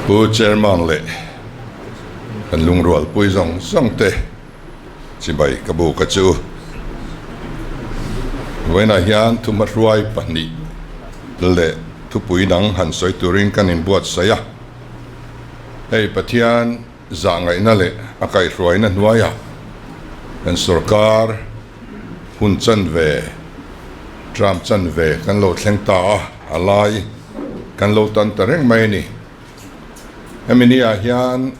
Pu Chairman leh kan lungrualpui zawng zawng te chibai ka buk a chu. Vawiinah hian thuhmahruai pahnih leh thupui dang han sawi turin kan inbuatsaih a. Hei Pathian zahngaihna leh a kaihhruaina hnuaiah kan sorkar hun chanve, term chanve kan lo thleng ta a, a lai kan lo tan ta reng mai a ni. Hemi ni ah hian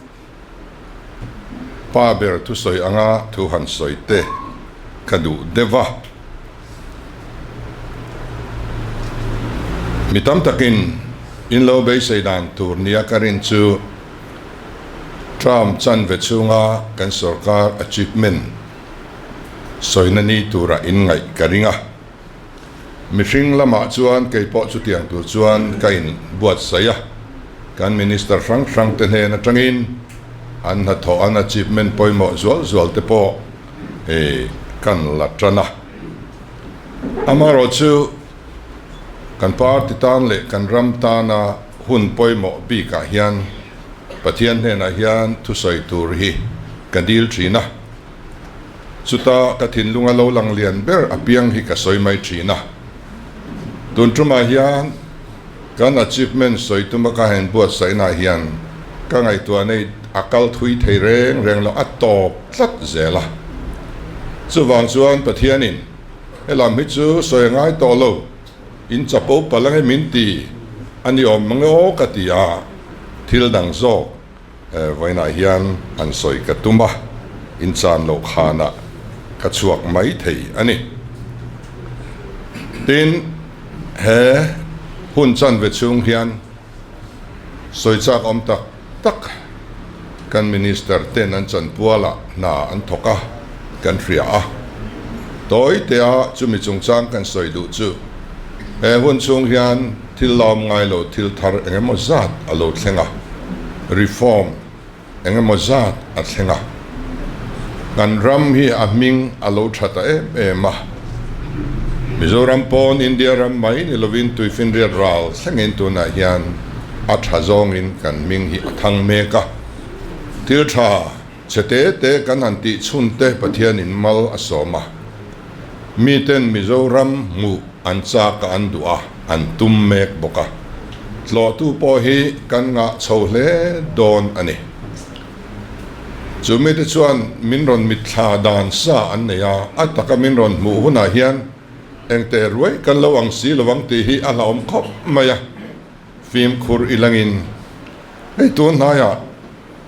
pa ber thusawi anga thu han sawi te ka duh deuh a. Mi tam takin in lo beisei dan tur nia ka rin chu term chanve chhunga kan sorkar achievement sawina ni tura inngaih ka ring a. Mihring lamah chuan kei pawh chutiang tur chuan ka inbuatsaih a, kan Minister hrang hrang te hnen atangin an hnathawh an achievement pawimawh zual zual te pawh kan la tan a. Amaherawhchu kan party tan leh kan ram tana hun pawimawh bikah hian Pathian hnenah hian thusawi tur hi ka dil thin a. Chuta ka thinlunga lo lang lian ber apiang hi ka sawi mai thin a. Tun tumah hian kan achievement sawi tuma ka han buatsaihnaah hian ka ngaihtuah nei a kal thui thei reng reng lo, a tawp tlat zel a. Chuvang chuan Pathianin helam hi chu sawi a ngai tawh lo, in chapo palh ange min ti a ni awm mange aw ka ti a, thil dang zawk Vawiinah hian han sawi ka tum a, inchan loh khanah ka chhuak mai thei a ni. Tin, he hun chanve chhung hian sawi chak awm tak tak kan Minister ten an chanpualah hna an thawk a, kan hria a. Tawi tea chumi chungchang kan sawi duh chu he hun chhung hian thil lawm ngai lo thil thar eng emaw zat a lo thleng a, reform eng emaw zat a thleng a, kan ram hi a hming a lo tha ta em em a. Mizoram pawn India ram mai ni lovin tuifinriat ral thlengin tunah hian a tha zawngin kan hming hi a thang mek a, thil tha chhe te te kan han tih chhun te Pathianin mal a sawm a, miten Mizoram hmuh an chak a an duh a, an tum mek bawk a, tlawhtu pawh hi kan ngah chho hle dawn a ni. Chu mite chuan min rawn mitthla dan sa an nei a, a taka min rawn hmuh hunah hian engte ruai kan lo ang si lovang tih hi a hlauhawm khawp mai a, fimkhur i langin hei tun hnaiah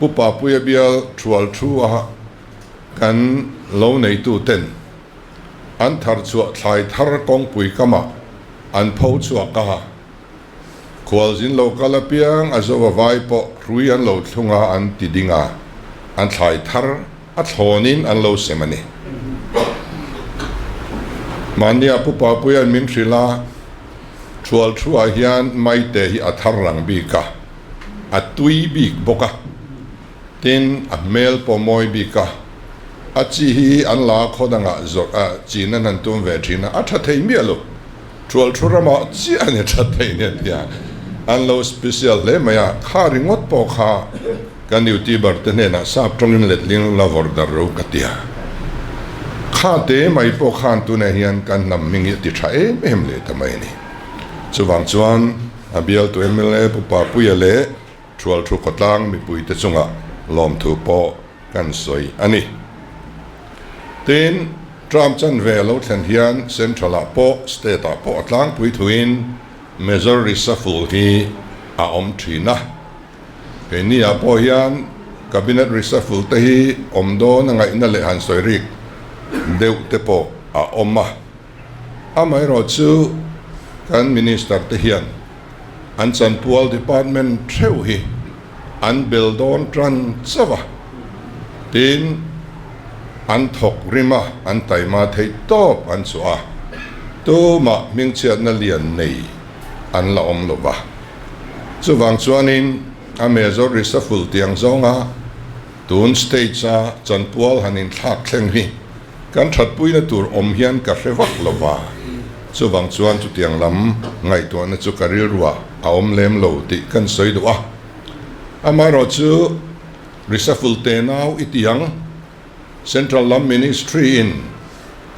Pu Papuia bial thual thu a kan lo neitu ten an thar chhuah thlai thar kawngpui kamah an pho chhuak a, khualzin lo kal apiang a zo a vai pawh hrui an lo thlung a an ti ding a, an thlai thar a thlawnin an lo sem a ni. Mahnia Pu Papuia'n min hrilh a, thual thuah hian maite hi a thar rang bik a, a tui bik bawk a. Tin, a hmel pawh mawi bik a, a chi hi an la khaw dangah zawrh a chin an han tum ve thin a, a tha thei miah lo. Thual thu ramah chiah a ni tha thei nia tia an lo special hle mai a, kha ringawt pawh kha kan youtuber te hnenah sap tawngin letling la vawrh dar ro ka tia. Kha te mai pawh khan tunah hian kan hnam hming hi a ti tha em em leh ta mai a ni. Chuvang chuan a bialtu mla Pu Papuia leh Thual thu khawtlang mipuite chungah lawmthu pawh kan sawi a ni. Tin, Trump chanve a lo thlen hian Central-ah pawh State-ah pawh a tlangpui thuin Major reshuffle hi a awm thin a. Keini-ah pawh hian Cabinet reshuffle te hi awm dawn a ngaihna leh han sawi rik deuh te pawh a awm a. Amaherawhchu kan Minister te hian an chanpual department theuh hi an bel dawn tan chauh a, tin an thawk rim a, an taima theih tawp an chhuah a, tumah hmingchhiatna lian nei an la awm lo va. Chuvang chuanin a major reshuffle tiang zawnga tun stage a chanpual han inthlak thleng hi Kan thatpuina tur awm hian ka hre vak lo va, chuvang chuan chutiang lam ngaihtuahna chu ka rilruah a awm lem lo tih kan sawi duh a. Amaherawhchu, reshuffle tenau i ti ang, Central lam Ministry in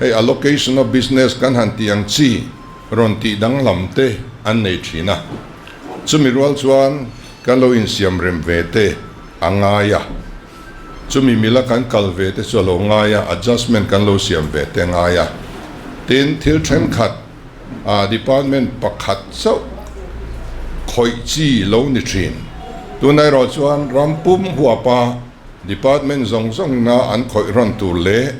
hei allocation of business kan han tih ang chi rawn tih danglam te an nei thin a, chumi rual chuan kan lo insiam rem ve te a ngai a, chumi mila kan kal ve te chu a lo ngai a, adjustment kan lo siam ve te a ngai a, tin thil thenkhat ah department pakhat chauh khawih chi lo ni thin. Tunah erawh chuan ram pum huapa Department zawng zawngina an khawih rawn tur leh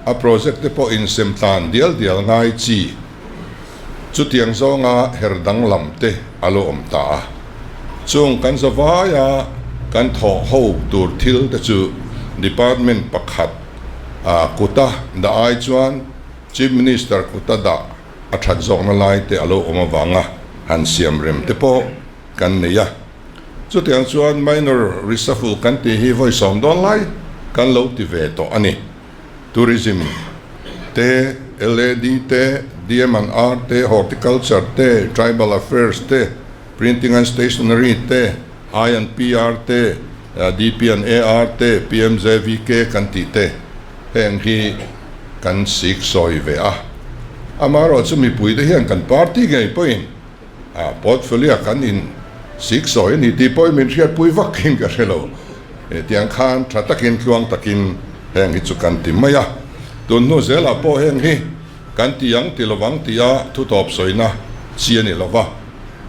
a project te pawh insem tlan dial dial ngai chi chutiang zawnga her danglam te a lo awm ta a. Chung kan zavaia kan thawh ho tur thil te chu Department pakhat kuta dah ai chuan Chief Minister kuta dah a that zawkna lai te a lo awm avanga han siam rem te pawh kan nei a. Chutiang chuan minor reshuffle kan tih hi vawi sawm dawn lai kan lo ti ve tawh a ni. Tourism te, LAD te, DM and R te, Horticulture te, Tribal Affairs te, Printing and Stationery te, I and PR te, DP and AR te, PMJVK kan tih te heng hi kan sik sawi ve a. Amaherawhchu mipuite hian kan party ngei pawhin A portfolio kan in sik sawi a ni tih pawhin min hriatpui vak in ka hre lo. Tiang khan tha takin tluang takin heng hi chu kan ti mai a. Tun hnu zelah pawh heng hi kan ti ang ti lovang tia thu tawp sawina chi a ni lo va.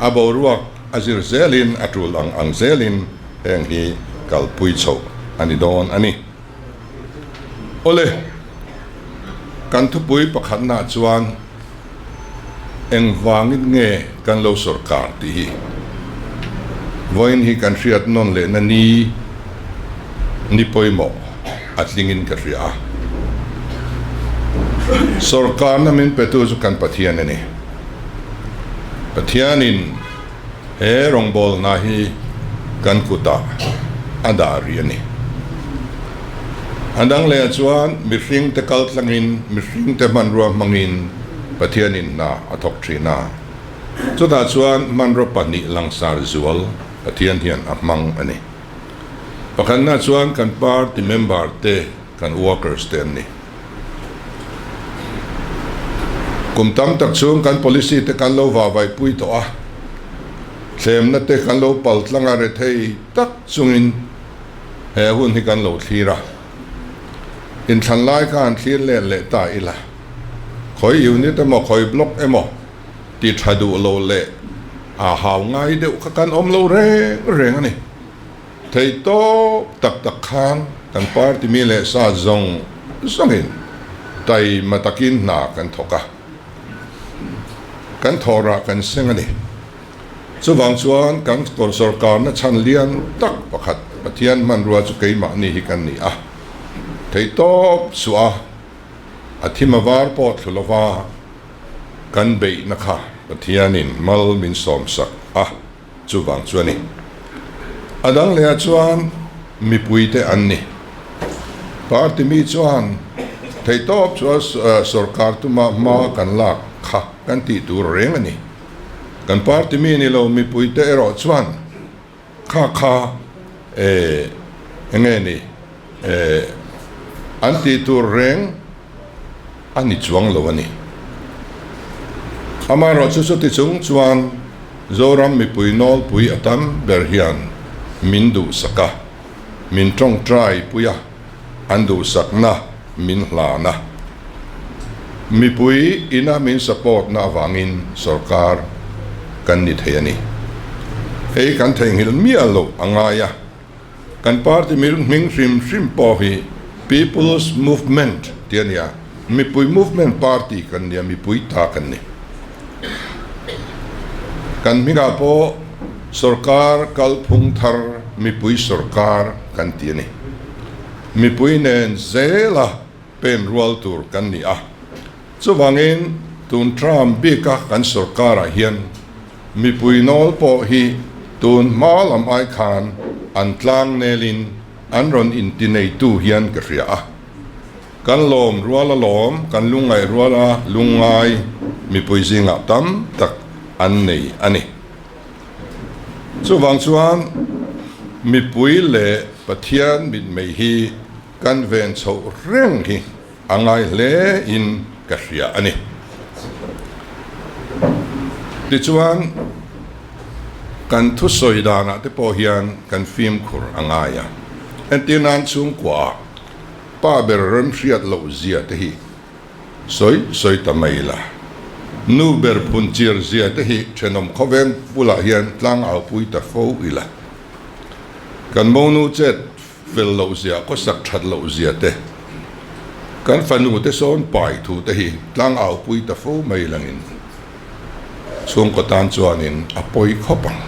A boruak a zir zelin a tul ang ang zelin heng hi kalpui chhoh a ni dawn a ni. Awle, kan thupui pakhatnaah chuan engvangin nge kan lo sawrkar tih hi vawiin hi kan hriat nawn lehna ni ni pawimawh a tlingin ka hria a. Sawrkarna min petu chu kan Pathian a ni. Pathianin He rawngbawlna hi kan kutah a dah rih a ni. A dang lehah chuan mihringte kal tlangin, mihringte hmanrua hmangin Pathianin hna a thawk thin a. Chutah chuan hmanraw pahnih langsar zual Pathian hian a hmang a ni. Pakhatna chuan kan party member te, kan workers te an ni. Kum tam tak chhung kan policy te kan lo vahvaihpui tawh a, thlemna te kan lo pal tlang a rethei tak chungin he hun hi kan lo thlir a. Inthlan lai kha han thlir let leh ta ila, khawi unit emaw khawi block emaw ti tha duh lo leh a hau ngai deuh kha kan awm lo reng reng a ni. Thei tawp tak tak khan kan party mi leh sa zawng zawngin taima takin hna kan thawk a, kan thawhrah kan seng a ni. Chuvang chuan kan sawrkarna chhan lian tak pakhat Pathian hmanrua chu keimahni hi kan ni a, thei tawp suah a, a thim a var pawh thlu lova kan beihna kha Pathianin mal min sawmsak a. Chuvang chu a ni. A dang lehah chuan mipuite an ni. Party mi chuan theihtawp chu sorkar tuma hma kan lak kha kan tih tur reng a ni. Kan party mi ni lo mipuite erawh chuan kha kha enge ni an tih tur reng a ni chuang lo a ni. Amaherawhchu chuti chung chuan Zoram mipui nawlpui a tam ber hian min duhsak a, min tawngtai pui a, an duhsakna min hlan a. Mipui ina min support na avangin sorkar kan ni thei a ni. Hei kan theihnghilh miah loh a ngai a. Kan party hming hrim hrim pawh hi People's Movement tih a ni a, mipui movement party kan ni a, mipui ta kan ni. Kan hmingah pawh sorkar kalphung thar mipui sorkar kan ti a ni. Mipui nen zela pen rual tur kan ni a, chuvangin tun term bika kan sorkarah hian Mipui nawl pawh hi tun hma lam ai khan an tlang nelin an rawn inti neitu hian ka hria a. Kan lawm rual a lawm, kan lungngaih rual a lungngai mipui zingah tam tak an nei a ni. Chuvang chuan. Mipui leh Pathian mitmei hi kan ven chhoh reng hi a ngai hle in ka hria a ni. Tichuan, kan thusawi danah te pawh hian kan fimkhur a ngai a. Entir nan chhungkuaah pa ber remhriat loh zia te hi Sawi sawi ta mai la. Nu ber phun chir zia te hi thenawm khawveng bulah hian tlang au pui ta fo ila. Kan monu chet fel loh zia khawsak that loh zia te, kan fanu te sawn pai thu te hi tlang au pui ta fo mai langin chhungkaw tan chuanin a pawi khawp ang.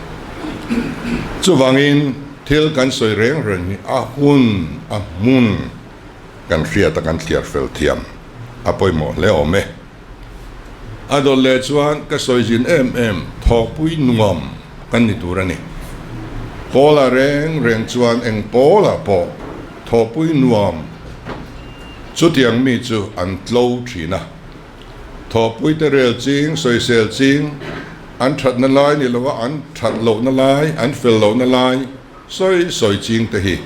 Chuvangin thil kan sawi reng reng hi a hun a hmun. Kan hriat a kan thliar fel thiam a pawimawh hle awm e. A dawt leh chuan ka sawi zin em em thawhpui nuam kan ni tur a ni. Pawla reng reng chuan eng pawlah pawh thawhpui nuam chutiang mi chu an tlo thin a. Thawhpui te rel ching, sawisel ching, an thatna lai ni lova an that lohna lai, an fel lohna lai, Sawi sawi ching te hi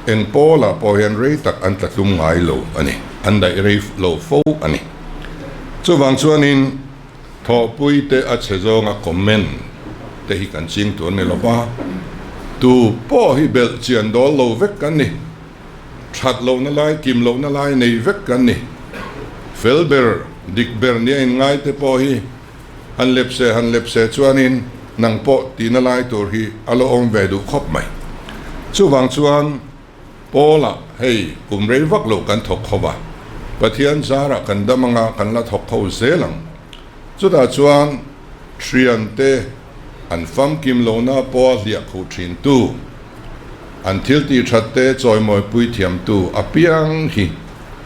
eng pawlah pawh hian rei tak an tla tlum ngai lo a ni, an daih rei lo fo a ni. Chuvang chuanin thawhpui te a chhe zawnga comment te hi kan ching tur ni lova, tu pawh hi belh chian dawl lo vek kan ni, that lohna lai, kim lohna lai nei vek kan ni. Fel ber, dik ber nia inngai te pawh hi Han lep se, han lep se chuanin nang pawh tihna lai tur hi a la awm ve duh khawp mai. Chuvang chuan Paula hei kum rei vak lo kan thawk kho va, Pathian zarah kan dam anga kan la thawk kho zel ang. Chutah chuan thiante an famkim lohna pawha hliah khuh thintu, an thil tih that te chawimawi pui thiamtu apiang hi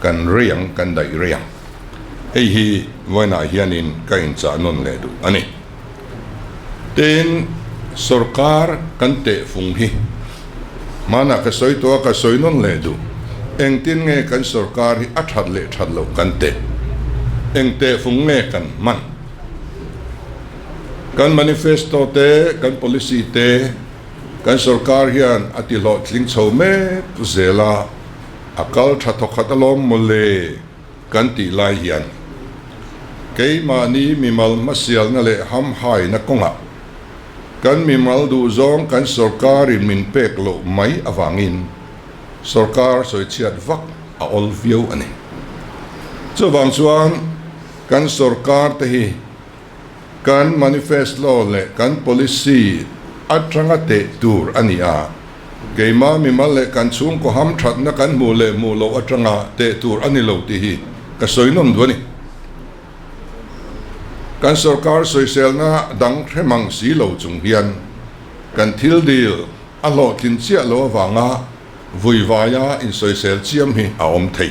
kan rei ang, kan daih rei ang. Hei hi vawiinah hianin ka inchah nawn leh duh a ni. Tin, sorkar kan tehfung hi hmanah ka sawi tawh a, ka sawi nawn leh duh. Engtin nge kan sorkar hi a that leh that loh kan teh? Eng tehfung nge kan hman? Kan manifesto te, kan policy te, kan sorkar hian a ti hlawhtling chho mek zel a, a kal tha thawkhat alawm mawle kan tih lai hian keimahni mimal hmasialna leh hamhaina kawngah kan mimal duhzawng kan sorkarin min pek loh mai avangin sorkar sawichhiat vak a awl viau a ni. Chuvang chuan kan sorkar te hi Kan manifesto leh kan policy atanga teh tur a ni a, keimah mimal leh kan chhungkaw hamthatna kan hmuh leh hmuh loh atanga teh tur a ni lo tih hi ka sawi nawm duh a ni. Kan sorkar sawiselna dang hre mang si lo chung hian kan thil dil a hlawhtlin chiah lo avanga vuivaia insawisel chiam hi a awm thei.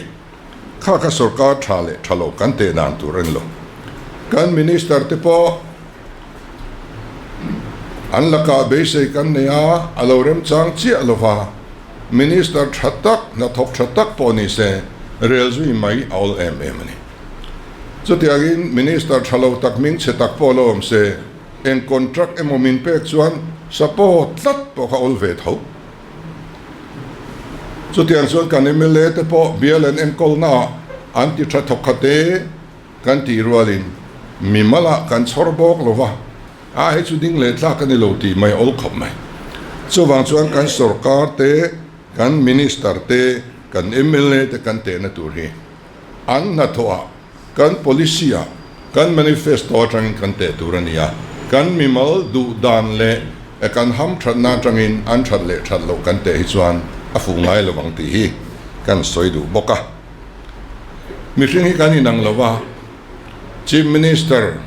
Kha kha sorkar tha leh tha lo kan teh dan tur a ni lo. Kan minister te pawh an lakah beisei kan nei a, a lo remchang chiah lo va, minister tha tak, hnathawk tha tak pawh ni se, rel zui mai a awl em em a ni. Chutiangin minister tha lo tak hming chhe tak pawh lo awm se, eng contract emaw min pek chuan support tlat pawh kha awl ve tho. Chutiang chuan kan mla te pawh bial an enkawlnaah an ti tha thawk khat e kan tih rualin mimalah kan chhawr bawk lo va, a hei chu ding leh tlak a ni lo tih mai a awl khawp mai. Chuvang chuan kan sorkar te, kan minister te, kan mla te kan tehna tur hi an hnathawhah Kan policy ah, kan manifesto atangin kan teh tur a ni a, kan mimal duh dan leh kan hamthatna atangin an that leh that loh kan teh hi chuan a fuh ngai lo ang tih hi kan sawi duh bawk a. Mihring hi kan inang lo va, Chief Minister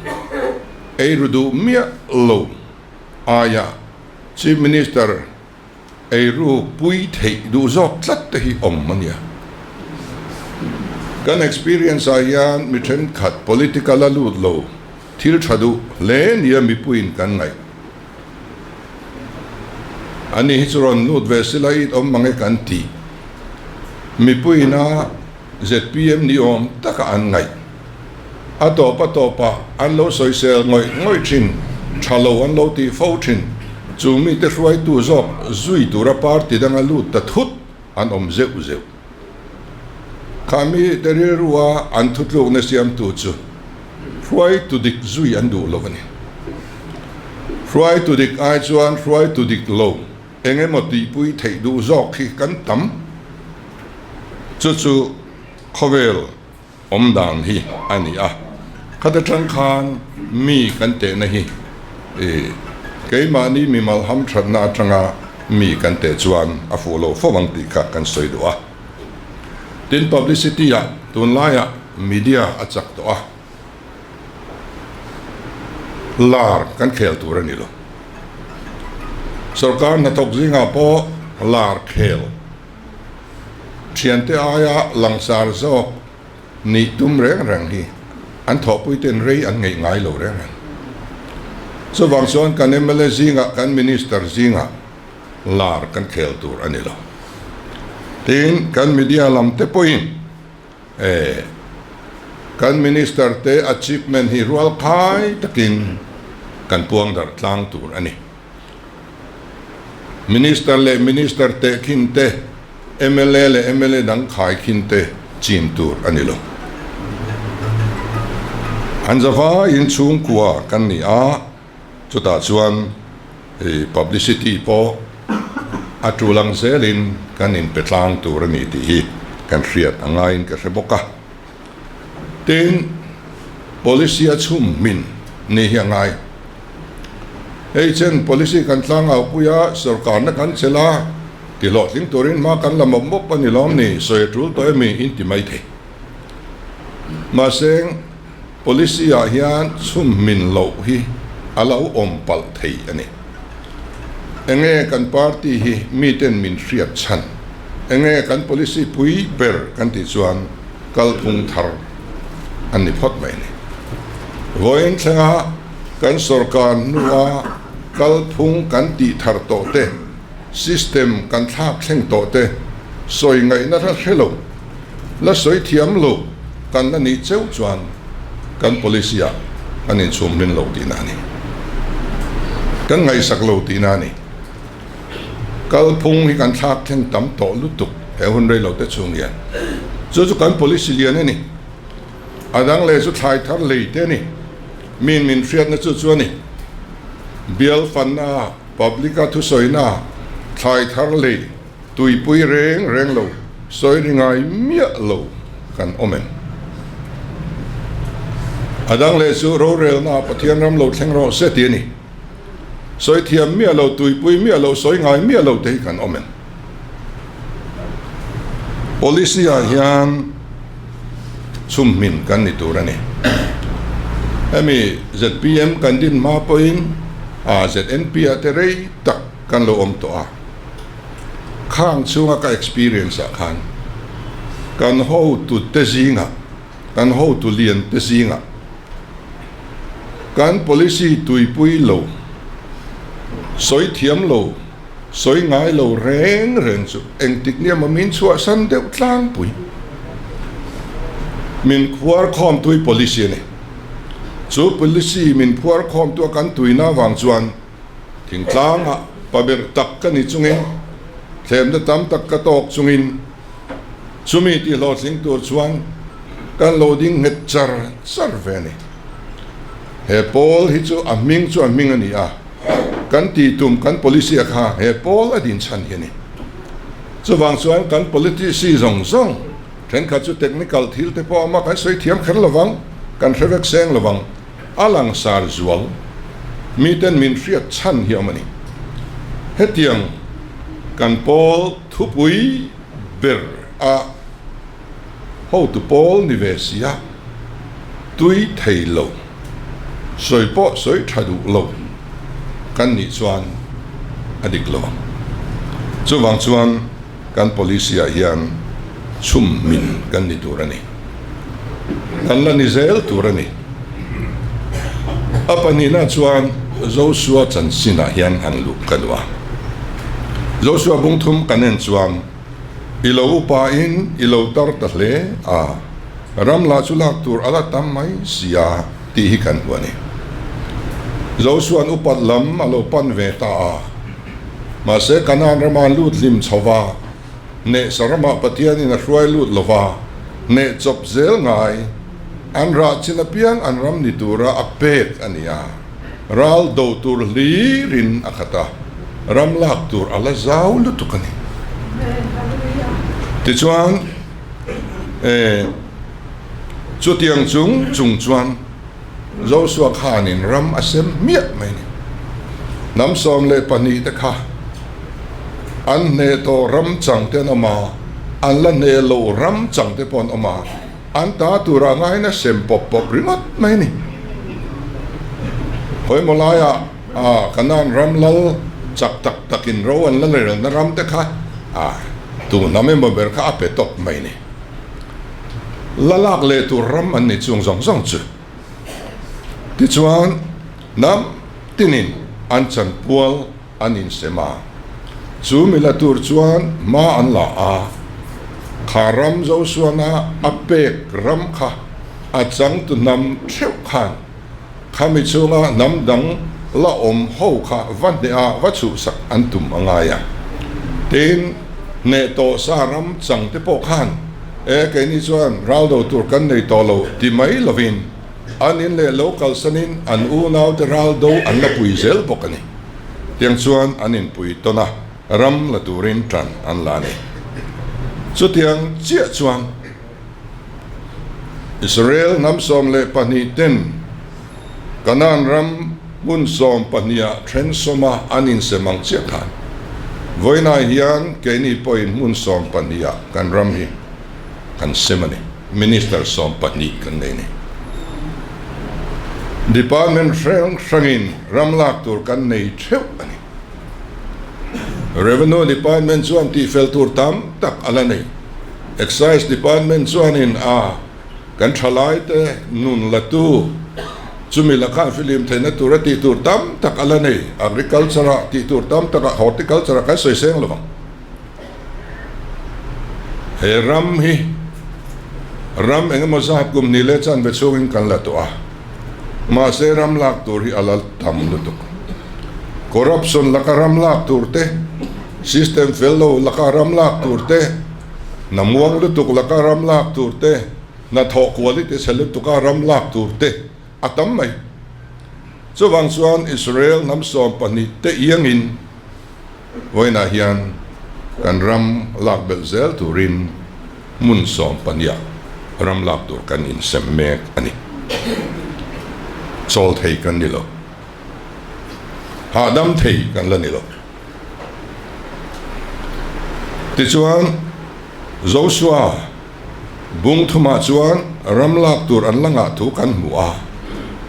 ei ru duh miah lo aia Chief Minister Eiru pui theih duh zawk tlat te hi awm a nia. Kan experience ah hian mi thenkhat political a lut lo thil tha duh hle nia mipuiin kan ngaih. Ani hi chu rawn lut ve sila it awm mange kan ti. Mipuiin a zpm ni awm taka an ngaih. A tawp a tawpah an lo sawisel ngawih ngawih thin, tha lo an lo tih fo thin. Chu mite hruaitu zawk zui tura party danga lut ta thut an awm zeuh zeuh. Kha mite rilrua an thutlukna siamtu chu hruaitu dik zui an duh lo a ni. Hruaitu dik ai chuan hruaitu dik lo eng emaw tihpui theih duh zawk hi kan tam. Chu chu khawvel awm dan hi a ni a, khata tang khan mi kan tehna hi keimahni mimal hamthatna atanga mi kan teh chuan a fuh lo fo ang tih kha kan sawi duh a. Tin, publicity ah tunlaiah media a chak tawh a, lar kan khel tur a ni lo. Sorkar hnathawk zingah pawh lar khel. Thiante aia langsar zawk nih tum reng reng hi an thawhpuite'n rei an ngeih ngai lo reng reng. Chuvang chuan kan mla zingah, kan minister zingah lar kan khel tur a ni lo. Tin, kan media lam te pawhin eh kan minister te achievement hi rualkhai takin kan puang darh tlang tur a ni. Minister leh Minister tehkhin te, mla leh mla dang khaikhin te chin tur a ni lo. An zavaiin chhungkua kan ni a, chutah chuan publicity pawh a tul ang zelin kan inpe tlang tur a ni tih hi kan hriat a ngaiin ka hre bawk a. Tin, policy a chhum hmin ni hi a ngai. Hei chen policy kan tlang au pui a, sorkarna kan chelh a, ti hlawhtling turin hma kan la mawp mawp a ni lawm ni, sawi a tul tawh emi in ti mai thei. Mahse, policy ah hian chhum hmin loh hi a lo awm palh thei a ni. Enge kan party hi miten min hriat chhan? Enge kan policy pui ber kan tih chuan kalphung thar an ni phawt mai a ni. Vawiin thlenga kan sorkar hnua kalphung kan tih thar tawh te, system kan thlak thleng tawh te sawi ngaihna la hre lo, la sawi thiam lo kan la nih cheu chuan kan policy ah kan inchhum hmin lo tihna a ni. Kan ngaihsak lo tihna a ni. Kalphung hi kan thlak thleng tam tawh lutuk he hun rei lo te chhung hian. Chu chu kan policy lian a ni. A dang leh chu thlai thar lei te a ni. Min min hriatna chu chu a ni. Bial fanna, public a thusawina, thlai thar lei, Tuipui reng reng lo, sawi ri ngai miah lo kan awm em? A dang leh chu rorelna Pathian ram lo thleng rawh se ti a ni. Sawi thiam miah lo, tuipui miah lo, sawi ngai miah lo te hi kan awm em? Policy ah hian chhumhmin kan ni tur a ni. Hemi zpm kan din hma pawhin ZNP ah te rei tak kan lo awm tawh a. Khang chhunga ka experience ah khan kan hotu te zingah, kan hotu lian te zingah kan policy tuipui lo, sawi thiam lo, sawi ngai lo reng reng chu engtik nia maw min chhuahsan deuh tlangpui. Min phuar khawmtui policy a ni. Chu policy min phuar khawmtu a kan tuina avang chuan Thingtlangah pa ber tak ka ni chungin, thlemna tam tak ka tawk chungin, chumi tih hlawhtling tur chuan kan lo ding nghet char char ve a ni. He pawl hi chu a hming chu a hming a ni a, kan tih tum kan policy a kha he pawl a din chhan hi a ni. Chuvang chuan kan politicy zawng zawng thenkhat chu technical thil te pawh a awm a, kan sawi thiam kher lovang, kan hre vek seng lovang. A langsar zual miten min hriat chhan hi awm a ni. Hetiang kan pawl thupui ber a hotu pawl ni ve si a, tui thei lo, sawi pawh sawi tha duh lo kan nih chuan a dik lo ang. Chuvang chuan kan policy ah hian chhum min kan ni tur a ni. Kan la ni zel tur a ni. A pahnihna chuan Joshua chanchinah hian han luh ka duh a. Joshua bung thum kan en chuan i lo upa in i lo tar ta hle a, ram lah chu lak tur a la tam mai si a tih hi kan hmu a ni. Joshua'n upat lam a lo pan ve ta a. Mahse, Kanaan rama an lut hlim chho va, hnehsa ramah Pathianin a hruai lut lo va, hneh chawp zel ngai an rah chin apiang an ram ni tura a pek a ni a. Ral do tur hlirin a khat a, ram lak tur a la zau lutuk a ni. Tichuan, chutiang chung chung chuan Joshua khanin ram a sem hmiah mai a ni. Hnam 12 te kha an hneh tawh ram chang te an awm a, an la hneh loh ram chang te pawh an awm a. An ta turah ngaina sem pawp pawp ringawt mai a ni. Khawimaw laiah ah Kanaan ram lal chak tak takin ro an la relna ram te kha ah tu hnam emaw ber kha a pe tawp mai a ni. La lak leh tur ram an ni chung zawng zawng chu. Tichuan hnam tinin an chanpual an insem a, chu mi la tur chuan hma an la a, kha ram Josuana a pek ram kha a changtu hnam theuh khan khami chhunga hnam dang la awm ho kha va hneh a va chhuhsak an tum a ngai a. Tin, hneh tawh sa ram chang te pawh khan e keini chuan ral do tur kan nei tawh lo ti mai lovin an in leh lo kalsanin an unaute ral do an la pui zel bawk a ni. Tiang chuan an inpui tawn a, ram la turin tan an la a ni. Chutiang chiah chuan Israel hnam 12 ten Kanaan ram hmun sawmpahniha then sawma an insem ang chiah khan vawiinah hian keini pawhin hmun sawmpahniha kan ram hi kan sem a ni. Minister 12 kan nei a ni. Department hrang hrangin ram lak tur kan nei theuh a ni. Revenue Department chuan tihfel tur tam tak a la nei. Excise Department chuanin a kan thalaite nun latu chumi lakah filim theihna tura tih tur tam tak a la nei. Agriculture-ah tih tur tam takah Horticulture-ah kan sawi seng lo vang. He ram hi ram eng emaw zat kum ni leh chanve chhungin kan la tawh a, mahse ram lak tur hi a la tam lutuk. Corruption laka ram lak tur te, system fel lo laka ram lak tur te, hna muang lutuk laka ram lak tur te, hnathawh quality chhe lutuka ram lak tur te a tam mai. Chuvang chuan Israel hnam 12 te iangin, Vawiinah hian kan ram lak belh zel turin hmun 12 ram lak tur kan insem mek a ni. Chawl thei kan ni lo. Hahdam thei kan la ni lo. Tichuan, Joshua bung thumah chuan ram lak tur an la ngah thu kan hmu a,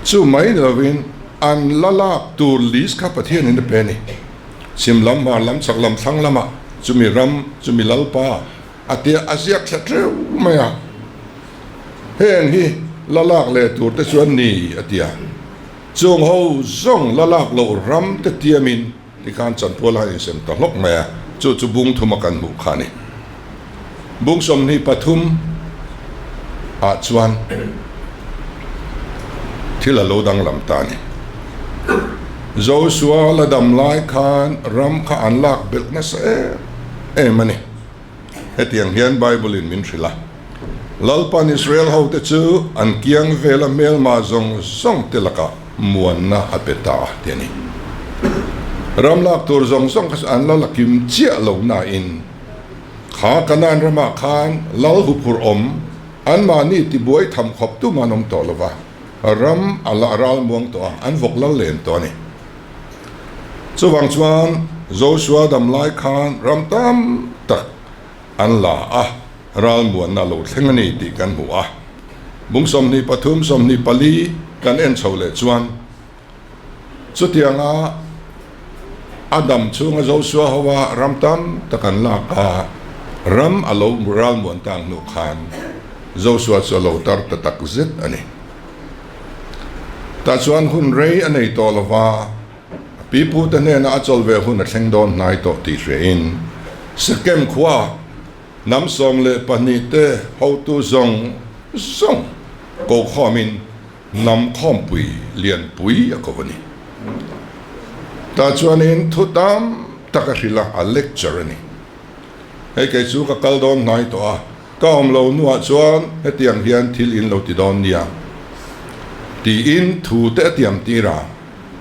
chu mai ni lovin an la lak tur list kha Pathianin a pe a ni. Chhim lam, hmar lam, chhak lam, thlang lamah chumi ram, chumi lalpa a tia a ziak thla teuh mai a. Heng hi la lak leh tur te chuan ni a ti a. Chung ho zawng la lak loh ram te tiamin tikhan chanpual a insem ta hlawk mai a, chu chu bung thuma kan hmuh kha a ni. Bung 23 ah chuan thil a lo danglam ta a ni. Joshua la dam lai khan ram kha an lak belh nasa em em a ni. Hetiang hian Bible in min hrilh a, Lalpan Israel hote chu an kiang vela hmelma zawng zawng te lakah muanna a pe ta ti a ni. Ram lak tur zawng zawng kha chu an la la kim chiah lo nain kha Kanaan ramah khan lal huphurh awm anmahni tibuai tham khawp tum an awm tawh lo va, ram a la ral muang tawh a, an vawk lal len tawh a ni. Chuvang chuan Joshua dam lai khan ram tam tak an la a, ral muanna lo thleng a ni tih kan hmu a. Bung 23, 24 kan en chho leh chuan chutianga a dam chhunga Joshua hoa ram tam tak an lak a, ram a lo ral muan tang hnu khan Joshua chu a lo tar ta tak zet a ni. Tah chuan hun rei a nei tawh lo va, a pipute hnenah a chawl ve hun a thleng dawn hnai tawh tih hriain Sekem khua hnam 12 te hotu zawng zawng ko khawmin hnam khawmpui lianpui a ko a ni. Tah chuanin thu tam tak a hrilh a, a lecture a ni. Hei kei chu ka kal dawn hnai tawh a, ka awm lo hnuah chuan hetiang hian thil in lo ti dawn nia tiin thu te a tiam tir a,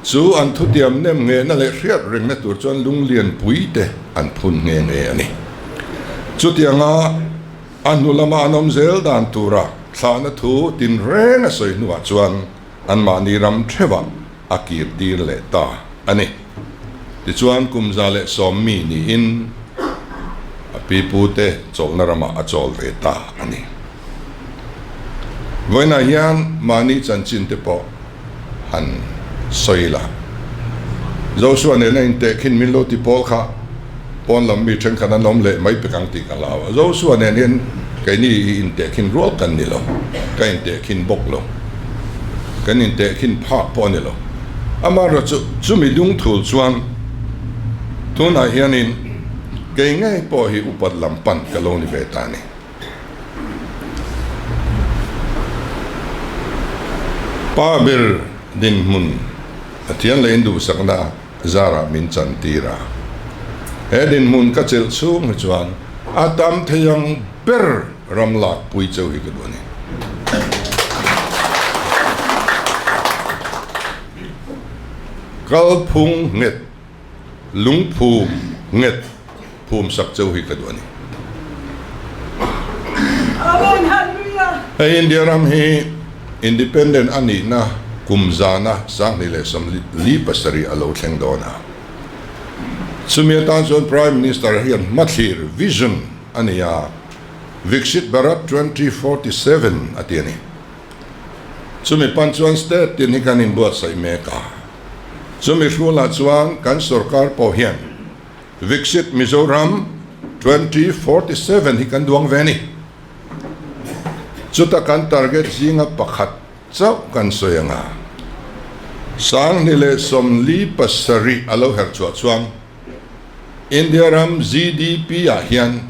chu an thutiam nem nghehna leh hriat rengna tur chuan lunglian pui te an phun nghe nghe a ni. Chutianga a hnu lama an awm zel dan tura thlahna thu tinreng a sawi hnuah chuan anmahni ram theuhah a kir tir leh ta a ni. Tichuan kum 110 mi niin a pipute chawlhna ramah a chawl ve ta a ni. Vawiinah hian mahni chanchin te pawh han sawi la. Joshua nena intehkhin min lo ti pawl kha pawn lam mi thenkhat an awm leh mai pek ang tih ka hlau a. Joshua nen hian keini i intehkhin rual kan ni lo, ka intehkhin bawk lo, kan intehkhin phak pawh a ni lo. Amaherawhchu chumi dungthul chuan tunah hianin kei ngei pawh hi upat lam pan ka lo ni ve ta a ni. Pa ber dinhmun Pathian leh induhsakna zarah min chantir a. He dinhmun ka chelh chhung hi chuan a tam thei ang ber ram lak pui cheu hi ka duh a ni. Kalphung nghet, lungphum nghet phum sak cheu hi ka duh a ni. Hei India ram hi Independent a nihna kum zana 2047 a lo thleng dawn a. Chumi atan chuan Prime Minister hian hmathlir, vision, a nei a, Viksit Bharat 2047 a ti a ni. Chumi pan chuan state tin hi kan inbuatsaih mek a. Chumi hrualah chuan kan sorkar pawh hian Viksit Mizoram 2047 hi kan duang ve a ni. Chuta kan target zinga pakhat chauh kan sawi ang a, 2047 a lo herh chhuah chuan India ram GDP ah hian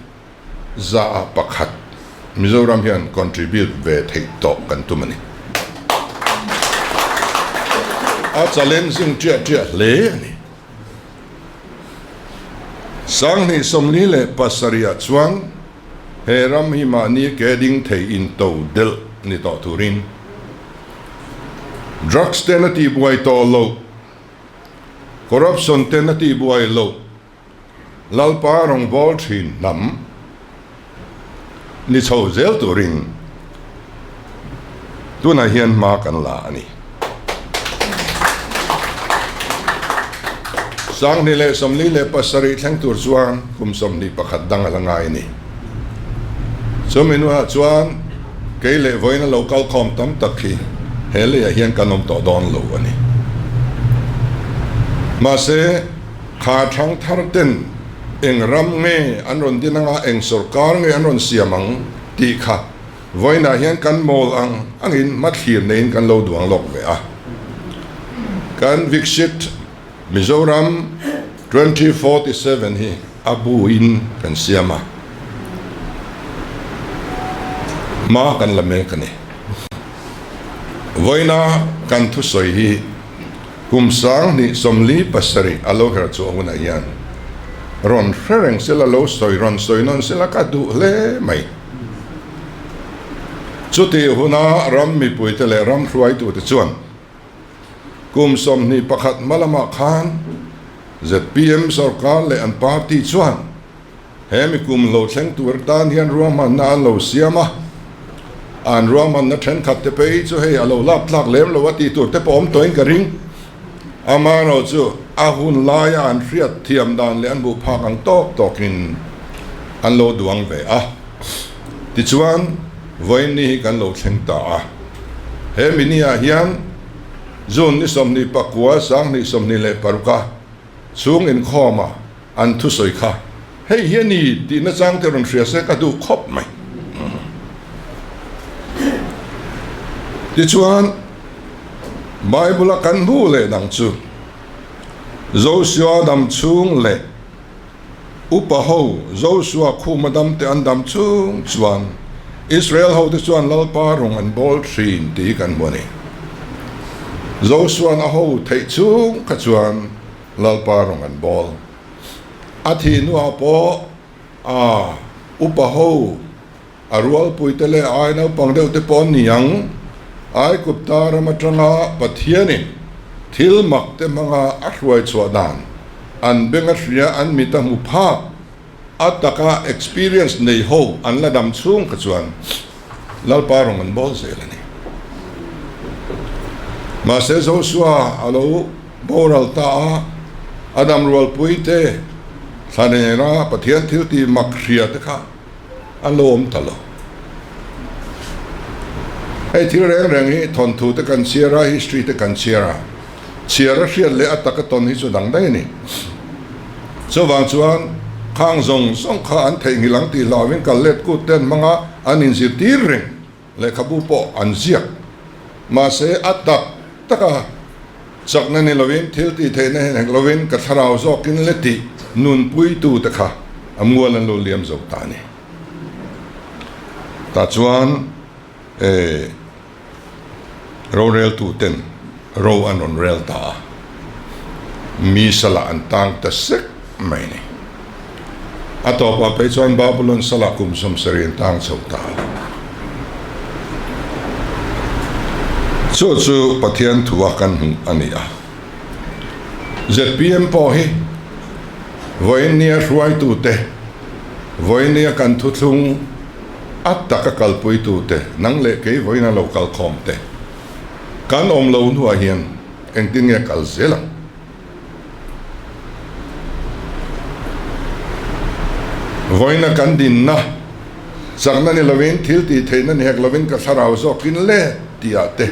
100% Mizoram hian contribute ve theih tawh kan tum a ni. A challenging ṭiah ṭiah hle a ni. 2047 ah chuan he ram hi mahni ke ding thei in to delh ni tawh turin drugs ten a tihbuai tawh loh, corruption ten a tihbuai loh, Lalpa rawngbâwl ṭhin hnam ni chho zel turin tunah hian hma kan la a ni. 2047 thleng tur chuan kum 21 dang a la ngai a ni. Chumi hnuah chuan kei leh vawiin a lo kalkhawm tam tak hi he leiah hian kan awm tawh dawn lo a ni. Mahse, Kha thangthar ten eng ram nge an rawn din anga eng sorkar nge an rawn siam ang tih kha vawiinah hian kan mawl ang angin hmathlir neiin kan lo duang lawk ve a. Kan Viksit Mizoram 2047 hi a buin kan siam a, hma kan la mek a ni. Vawiina kan thusawi hi Kum 2047 a lo her chhuah hunah hian rawn hre reng sela lo sawi rawn sawi nawn sela ka duh hle mai. Chutih huna ram mipuite leh ram hruaitute chuan kum 21 hma lamah khan zpm sorkar leh an party chuan He mi kum lo thleng tur tan hian ruahmanna an lo siam a, an ruahmanna thenkhat te phei chu hei a lo lap tlak lem lo a tih tur te pawh awm tawhin ka ring. Amaherawh chu a hun laia an hriat thiam dan leh an hmuh phak ang tawk tawkin an lo duang ve a. Tichuan, vawiin ni hi kan lo thleng ta a. He mi ni ah hian June ni 29, 2026 a chhung inkhawm a, An thusawi kha hei hi a ni tih nachang te rawn hria se ka duh khawp mai. Tichuan, Bible a kan hmuh leh dang chu Joshua dam chhung leh upa ho Joshua khuma dam te an dam chhung chuan Israel ho te chuan Lalpa rawng an bawl thin tih hi kan hmu a ni. Joshua'n a ho theih chhung kha chuan Lalpa rawng an bawl. A thih hnuah pawh a upa ho, a rualpuite leh ai naupang deuh te pawh an ni ang. Aigupta ram atanga Pathianin thil mak te hmanga a hruai chhuah dan an beng a hria, an mit a hmu phak, a taka experience nei ho an la dam chhung kha chuan Lalpa rawng an bawl zel a ni. Mahse Joshua a lo boral ta a, a dam rualpui te thla nena Pathian thil tih mak hria te kha an lo awm ta lo. Hei thil reng reng hi thawnthu te kan chhiar a, history te kan chhiar a, chhiar a hriat leh a taka tawn hi chu dang daih a ni. Chuvang chuan khang zawng zawng kha an theihnghilh ang tih hlauhin kal let kut te an hmang a, an inzirtir reng. Lehkhabu pawh an ziak. Mahse a tak taka chakna ni lovin, thil tih theihna hi hek lovin ka thlarau zawkin le tih nunpuitu te kha a mual an lo liam zo ta a ni. Tah chuan eh. Roreltuten ro an rawn rel ta a, mi salah an tang ta sek mai a ni. A tawpah phei chuan Babulon salah kum 70 an tang chho ta a. Chu chu Pathian thua kan hmuh a ni a. Zpm pawh hi vawinia hruaitute, vawinia kan thuthlung a taka kalpuitute, nang leh kei vawiina lo kalkhawm te, kan awm lo hnuah hian engtin nge kal zel ang? Vawiina kan dinna chakna ni lovin, thil tih theihna ni hek lovin ka thlarau zawkin le tihah te,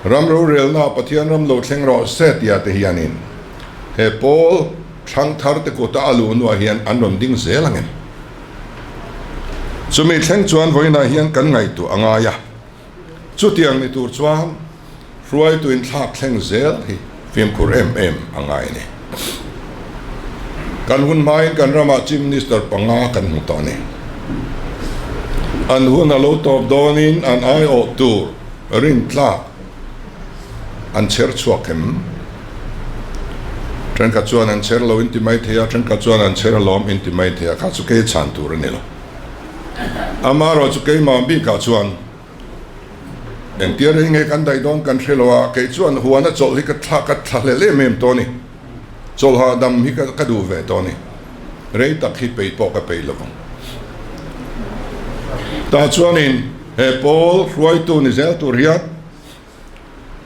Ram rorelna Pathian ram lo thleng rawh se tia te hianin he pawl thlang thar te kuta a luh hnuah hian an rawn ding zel ang em? Chumi thleng chuan vawiinah hian kan ngaihtuah a ngai a, chutiang ni tur chuan hruaitu inthlak thleng zel hi fimkhur em em a ngai a ni. Kan hun hmain kan ramah Chief Minister panga kan hmu tawh a ni. An hun a lo tawp dawnin an aiawh tur rintlak an chher chhuak em? Thenkhat chuan an chher lo inti mai thei a, thenkhat chuan an chher alawm inti mai thei a, kha chu kei chhan tur a ni lo. Amaherawhchu keimah bikah chuan Engtia rei nge kan daih dawn kan hre lo a, kei chuan huana chawlh hi ka thla ka thla hlel em em tawh a ni. Chawlh hahdam hi ka duh ve tawh a ni. Rei tak hi peih pawh ka peih lo vang. Tah chuanin he pawl hruaitu ni zel tur hian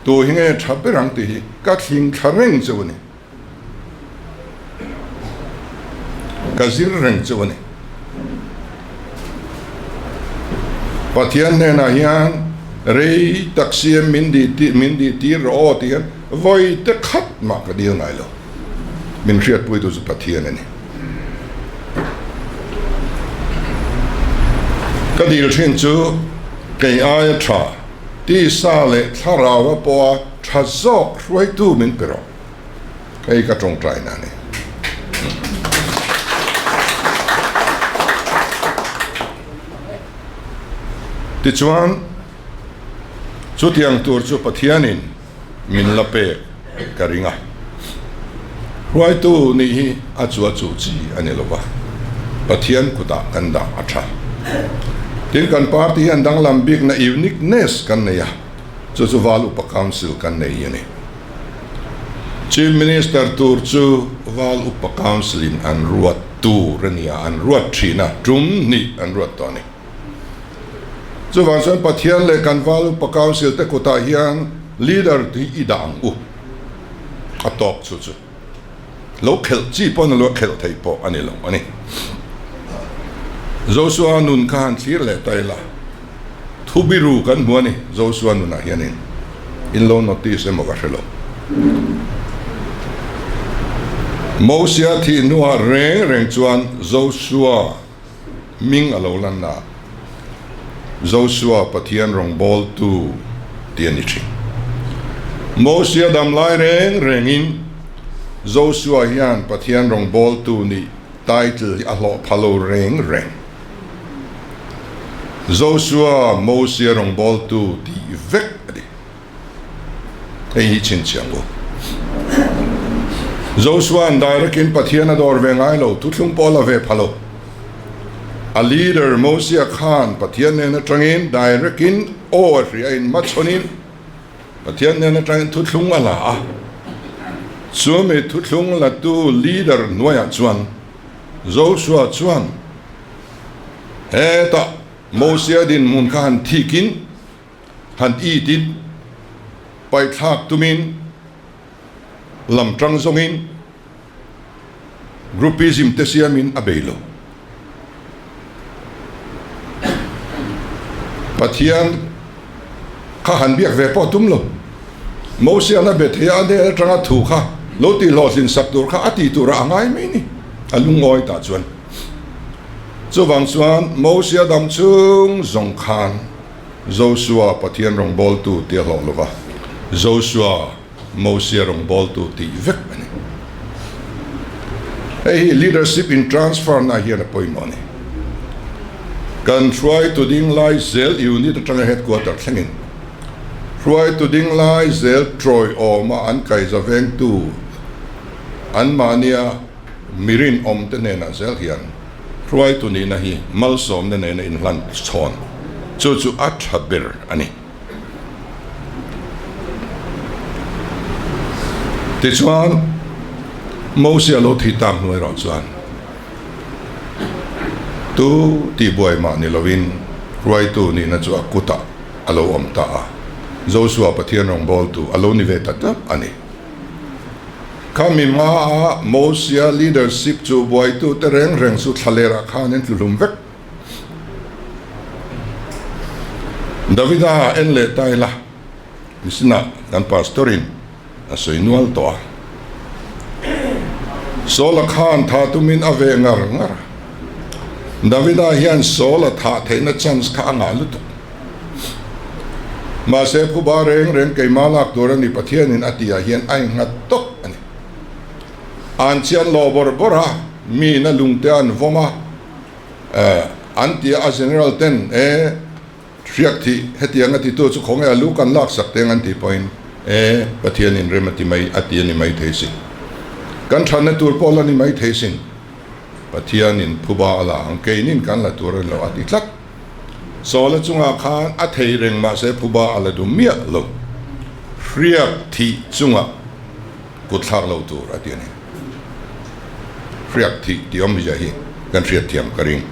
Tu hi nge tha ber ang tih hi ka thling thla reng chu a ni. Ka zir reng chu a ni. Pathian hnenah hian rei tak siam min dih tih min dih tir rawh aw tih hian vawi te khat mah ka dil ngai lo. Min hriatpuitu chu Pathian a ni. Ka dil thin chu kei aia tha. Tisa leh thlarau a pawha tha zawk hruaitu min pe rawh. Hei ka tawngtaina a ni. Tichuan, chutiang tur chu Pathianin min la pek ka ring a. Hruaitu nih hi a chu a chuh chi a ni lo va, Pathian kutah kan dah a tha. Tin, kan party hian danglam bikna uniqueness kan nei a, chu chu Val Upa Council kan nei hi a ni. Chief Minister tur chu Val Upa Council in an ruat tur a ni a, an ruat thin a, tum hnih an ruat tawh a ni. Chuvang chuan Pathian leh kan Val Upa Council te kutah hian leader hi i dah ang u. A tawk chu chu lo khelh chi pawh a ni lo, a khelh theih pawh a ni lo a ni. Joshua nun kha han thlir leh ta ila, thu biru kan hmu a ni Joshua nunah hianin in lo notice emaw ka hre lo. Mosia thih hnuah reng reng chuan Joshua hming a lo lan a, Joshua Pathian rawngbawltu tih a ni thin. Mosia dam lai reng rengin Joshua hian Pathian rawngbawltu nih title hi a hlawh pha lo reng reng. Joshua Mosia rawngbawltu tih vek a ni. Hei hi chhinchhiah ang u. Josua'n direct-in Pathian a dawr ve ngai lo, thuthlung pawh a la ve pha lo. A leader Mosia khan Pathian nen atangin direct-in aw a hria in hmachhawnin Pathian nen atangin thuthlung a la a. Chumi thuthlung latu leader hnuaiah chuan Joshua chuan hetah Mosia dinhmun kha han thikin, han itin, paihthlak tumin, lam tang zawngin groupism te siamin a bei lo. Pathian kha han biak ve pawh tum lo. Mosian a be thei a, a hnen atanga thu kha lo tih hlawhtlin sak tur kha a tih turah a ngai mai ni, a lungawi tah chuan. Chuvang chuan Mosia dam chung zawng khan Joshua Pathian rawngbawltu tih a hlawh lo va, Joshua Mosia rawngbawltu tih vek a ni. Hei hi leadership in transfer na hian a pawimawh a ni. Kan hruaitu ding lai zel unit atanga headquarter thlengin hruaitu ding lai zel tawiawma an kaiza vengtu anmahnia mi rinawm te hnenah zel hian hruaitu nihna hi malsawmna nena inhlan chhawn chu chu a tha ber a ni. Tichuan, Mosia lo thi tak hnu erawh chuan tu tihbuai mah ni lovin hruaitu nihna chu a kutah a lo awm ta a, Joshua Pathian rawngbawltu a lo ni ve ta tlat a ni. Khami hmaa Mosia leadership chu buaitute reng reng chu thlalerah khan an tluhlum vek. Davida en leh ta ila, Misinah kan pastor in a sawi nual tawh a. Saul-a khan tha tumin a ve ngar ngar a. Davida hian Saul-a thah theihna chance kha a ngah lutuk. Mahse phuba reng reng keimah lak tur a ni Pathianin a tihah hian a innghat tawp a ni. An chian lo bawrh bawrh a, miin a lungte an vawm a. An ti a, General ten e hriak thih hetiang a titu chu khawnge a lu kan lak sak teng an tih pawhin e Pathian in rem a ti mai a ti a ni mai thei sin. Kan thatna tur pawh la ni mai thei sin. Pathian in phuba a la ang keinin kan la tur a ni lo a ti tlat. Sawla chungah khan a thei reng mahse phuba a la duh miah lo. Hriak thih chungah kut thlak lo tur a ti a ni. Hriak thih tih awmzia hi kan hriat thiam ka ring.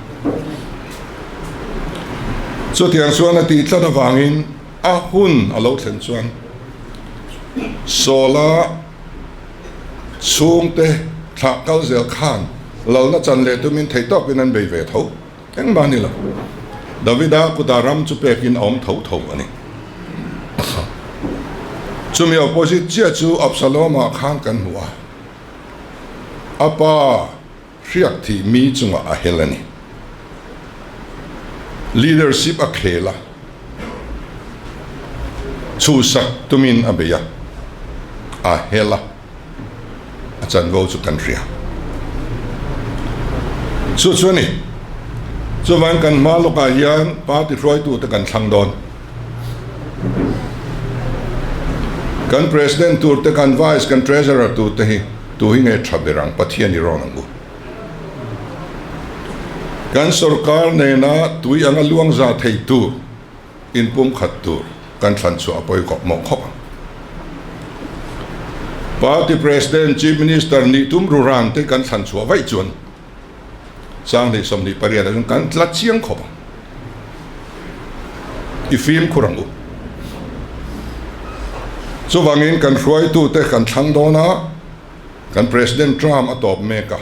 Chutiang chuan a tih tlat avangin a hun a lo thlen chuan Sawla chhungte thlah kal zel khan lalna chan leh tumin theihtawkin an bei ve tho. Engmah ni lo. Davida kutah ram chu pekin a awm tho tho a ni. Chumi opposite chiah chu Absalom-ah khan kan hmu a, a pa hriak thih mi chungah a hel a ni. Leadership a khel a, chhuhsak tumin a bei a, a hel a. a chanvo chu kan hria. Chu chu a ni. Chuvang kan hma lawkah hian party hruaitute kan thlang dawn. Kan president tur te, kan vice, kan treasurer tur te hi tu hi nge tha ber ang Pathian i rawn ang u. Kan sorkar nena tui anga luang za thei tur. Inpumkhat tur kan thlan chhuah a pawi khawp mawh khawp ang. Party President, Chief Minister nih tum ruran te kan thlan chhuah vaih chuan Sanghnih 28 ah chuan kan tla chiang khawp ang. I fimkhur ang u. Chuvangin kan hruaitute kan thlang dawn a, kan President term a tawp mek a.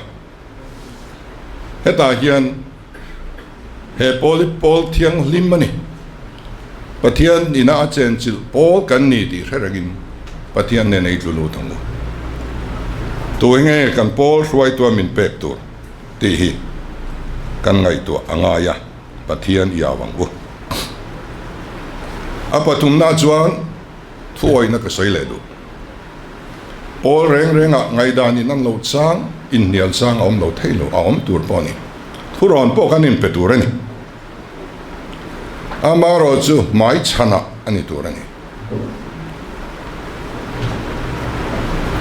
Hetah hian He pawl hi pawl thianghlim a ni. Pathian ina a chenchilh pawl kan ni tih hre rengin Pathian nen ei tlu lut ang u. Tu enge kan pawl hruaitua min pek tur tih hi kan ngaihtuah a ngai a, Pathian i au ang u. A pathumna chuan thuawihna ka sawi leh duh. Pawl reng rengah ngaihdan in an lo chang, inhnial chang a awm lo thei lo, a awm tur pawh a ni. Thurawn pawh kan inpe tur a ni. Amaherawh chu hmai chhanah a ni tur a ni.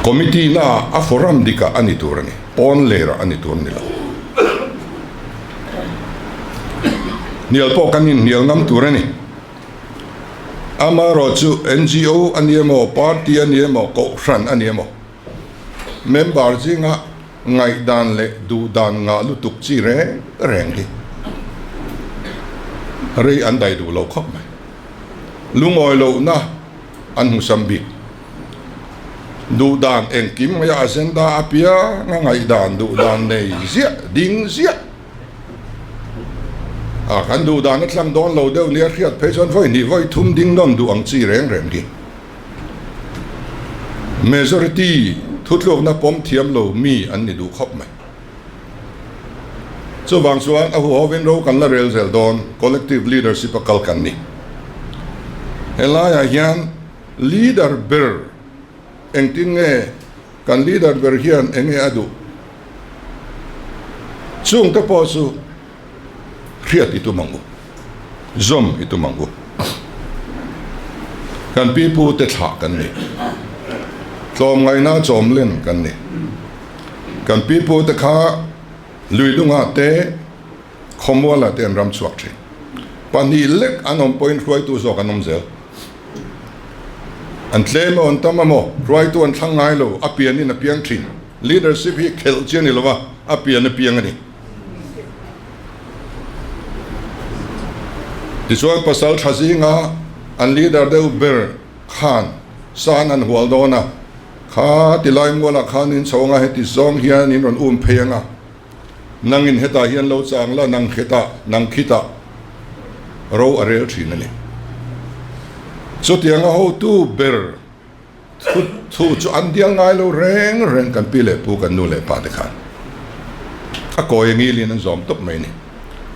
Committee na a forum dikah a ni tur a ni, pawn lerah a ni tur a ni lo. Hnial pawh kan inhnial ngam tur a ni. Amaherawhchu NGO a ni emaw, party a ni emaw, kohhran a ni emaw, member zinga ngaihdan leh duhdan ngah lutuk chi reng reng hi rei an dai duh lo khawp mai. Lungawi lohna an hmusam bik. Duhdan engkim mai a agenda apianga ngaihdan duhdan nei ziah ding ziah a kan duhdan a tlang dawn lo deuh nia hriat phei chuan vawi hnih vawi thum ding nawn duh ang chi reng reng hi. Majority thutlukna pawm thiam lo mi an ni duh khawp mai. Chuvang chuan a huhovin ro kan la rel zel dawn, collective leadership a kal kan ni. Helaiah hian leader ber engtin nge kan leader ber hian eng nge a duh? Chungte pawh chu hriat i tum ang u, zawm i tum ang u. Kan pi pu te thlah kan ni, tlawmngaihna chawmlen kan ni. Kan pi pu te kha Luidungah te, Khawmualah te an ram chhuak thin. Pahnih lek an awm pawhin hruaitu zawk an awm zel. An tlem emaw an tam emaw hruaitu an thlang ngai lo, a pianin a piang thin. Leadership hi khelh chi a ni lo va, a pian a piang a ni. Tichuan pasal tha zinga an leader deuh ber khan san an hual dawn a, kha tilai mualah khan in chho anga heti zawng hian in rawn um phei anga, nangin hetah hian lo chang la, nang khetah, nang khitah ro a rel thin a ni. Chutianga hotu ber. Thu thu chu an dial ngai lo reng reng kan pi leh pu kan nu leh pa te khan a kawi a ngilin an zawm tawp mai ni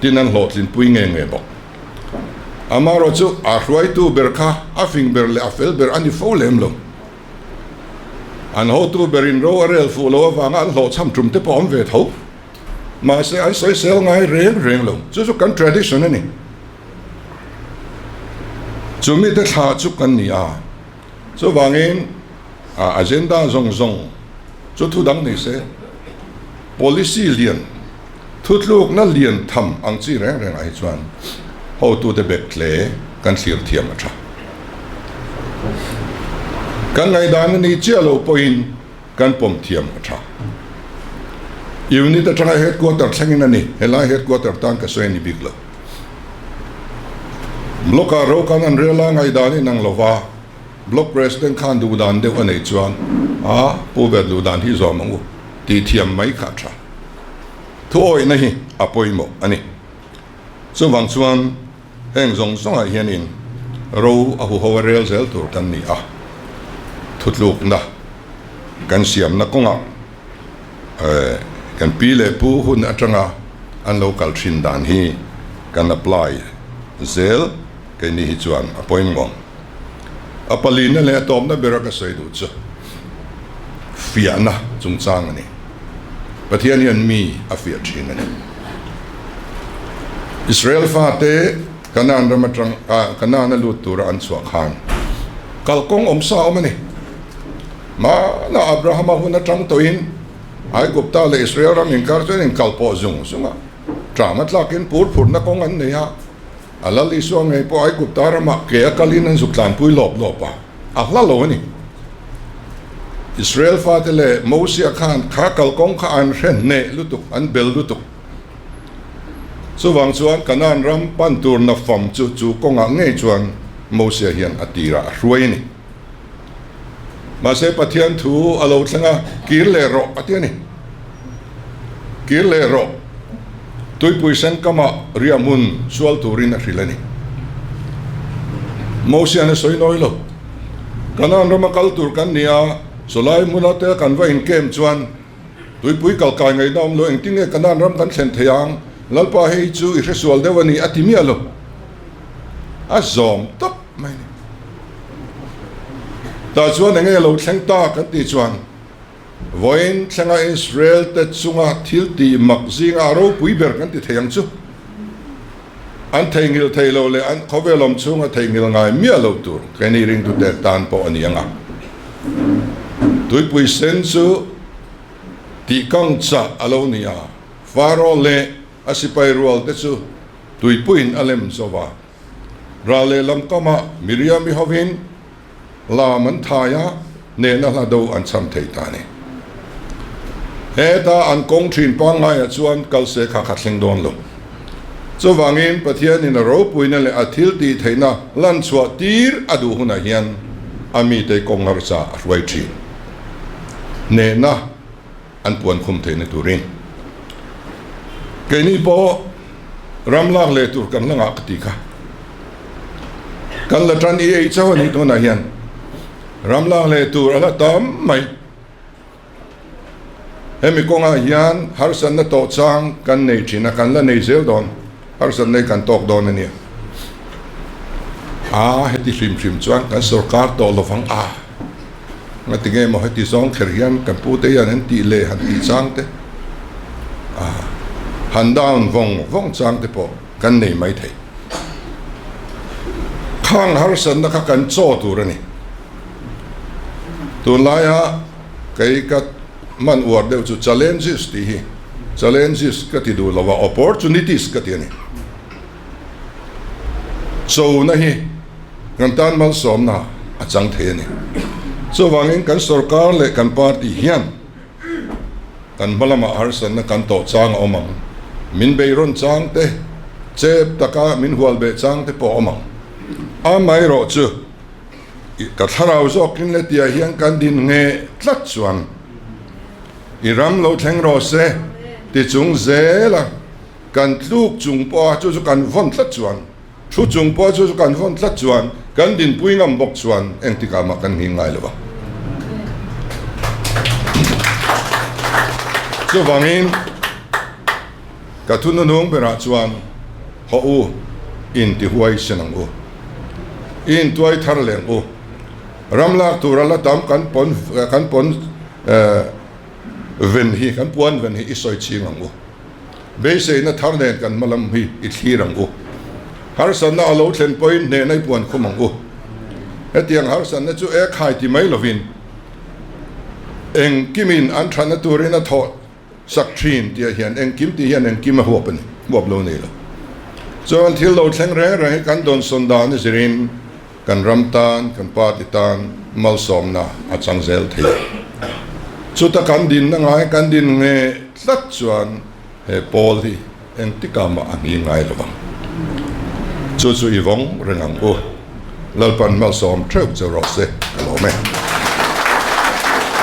tin an hlawhtlin pui nge nge bawk. Amaherawh chu a hruaitu ber kha a fing ber leh a fel ber a ni fo lem lo. An hotu berin ro a rel fuh lo avanga an hlawhchham tum te pawh awm ve tho. Mahse an sawisel ngai reng reng lo. Chu chu kan tradition a ni. Chu mite thlah chu kan ni a. Chuvangin a agenda zawng zawng chu thu dang ni se, policy lian, thutlukna lian tham ang chi reng rengah hi chuan hotute bet hle kan thlir thiam a tha. Kan ngaihdan a ni chiah lo pawhin kan pawm thiam a tha. Unit atanga headquarter thlengin a ni, helai headquarter tan ka sawi a ni bik lo. Block-ah ro kan an rel a, ngaihdan in ang lova, Block President khan duhdan deuh a neih chuan a pu ber duhdan hi zawm ang u tih thiam mai kha a tha. Thuawihna hi a pawimawh a ni. Chuvang chuan heng zawng zawngah hianin ro a huho a rel zel tur kan ni a, thutlukna kan siamna kawngah Kan pi leh pu hun atanga an lo kal thin dan hi kan apply zel keini hi chuan a pawimawh. A palina leh a tawpna bera ka sawi duh chu fiahna chungchang a ni. Pathian hian mi a fiah thin a ni. Israel fate Kanaan ram atang Kanaan a lut tura an chhuah khan kalkawng awmsa a awm a ni. Hmana Abrahama hun atang tawhin Aigupta leh Israel ram inkar chuan inkal pawh zung zung a, ṭam a tlakin pur phurna kawng an nei a, a Lal Isua ngei pawh Aigupta ramah ke a kalin an zuk tlanpui lawp lawp a, a hla lo a ni. Israel fate leh Mosia khan kha kalkawng kha an hre hneh lutuk, an bel lutuk. Chuvang chuan Kanaan ram pan tur nafam chu chu kawngah ngei chuan Mosia hian a tirah a hruai a ni. Mahse Pathian thu a lo thleng a, kir leh rawh a ti a ni. Kir leh rawh. Tuipui sen kamah riah hmun sual turin a hrilh a ni. Mosian a sawi nawi lo. Kanaan rama kal tur kan ni a, chulai hmuna te kan va inkem chuan Tuipui kal kai ngaihna awm lo, engtin nge Kanaan ram kan thlen thei ang? Lalpa hei chu i hresual deuh a ni a ti miah lo. A zawm tawp mai a ni. Tah chuan enge lo thleng ta kan tih chuan vawiin thlenga Israel te chunga thil tih mak zinga a ropui ber kan ti thei ang chu. An theihnghilh thei lo leh an khawvel awm chhunga theihnghilh ngai miah lo tur keini ringtute tan pawh a ni ang a. Tuipui sen chu tihkang chah a lo ni a, Pharaoh leh a sipai rual te chu tuipuiin a lem zo va. Ral lehlam kamah Miriam-i hovin lam an thai a, hnehna hla do an cham thei ta a ni. Heta an kawng thin pangngaiah chuan kal se kha kha thleng dawn lo. Chuvangin Pathianin a ropuina leh a thil tih theihna lan chhuah tir a duh hunah hian a mite kawng harsa a hruai thin. Hnehna an puan khum theihna turin keini pawh ram lak leh tur kan la ngah ka ti kha. Kan la tan i ei chauh a nih tunah hian ram lak leh tur a la tam mai. Hemi kawngah hian harsatna tawh chang kan nei thin a, kan la nei zel dawn, harsatna hi kan tawk dawn a nia. A heti hrim hrim chuan kan sorkar tawh lovang a, ngati nge maw heti zawng kher hian kan pute hian an tih leh han tih chang te, a han down vawng vawng chang te pawh kan nei mai thei. Khang harsatna kha kan chaw tur a ni. Tunlaia kei ka hman uar deuh chu challenges tih hi, challenges ka ti duh lo a, opportunities ka ti a ni. Chona hi kan tan malsawmna a chang thei a ni. Chuvangin kan sorkar leh kan party hian kan hma lamah harsatna kan tawh chang a awm ang. Min beirawn chang te, chep taka min hual beh chang te pawh a awm ang. Amaherawhchu. Ka thlarau zawkin le tiah hian kan din nge tlat chuan i ram lo thleng rawh se ti chung zela kan tluk chung pawha chu chu kan vawn tlat chuan thu chung pawha chu chu kan vawn tlat chuan kan dinpui ngam bawk chuan engtikah mah kan nghing ngai lo va. Chuvangin ka thununung berah chuan hawh u intihuai sen ang u. I intuai thar leh ang u. Ram lak tura la tam kan pawn kan pawn ven hi kan puan ven hi i sawi ching ang u. Beiseina thar nen kan hma lam hi i thlir ang u. Harsatna a lo thlen pawhin hnehna i puan khum ang u. Hetiang harsatna chu e khai ti mai lovin engkimin an thatna turin a thawh Sak thin tih ah hian engkim tih hian engkim a huap a ni, huap lo nei lo. Chuan thil lo thleng reng reng hi kan dawnsawn dan a zirin kan ram tan, kan party tan malsawmna a chang zel thei a. Chuta kan dinna ngai kan din nge tlat chuan he pawl hi engtikah mah a hni ngai lo vang. Chu chu i vawng reng ang u. Lalpan malsawm theuh che rawh se ka lawm e.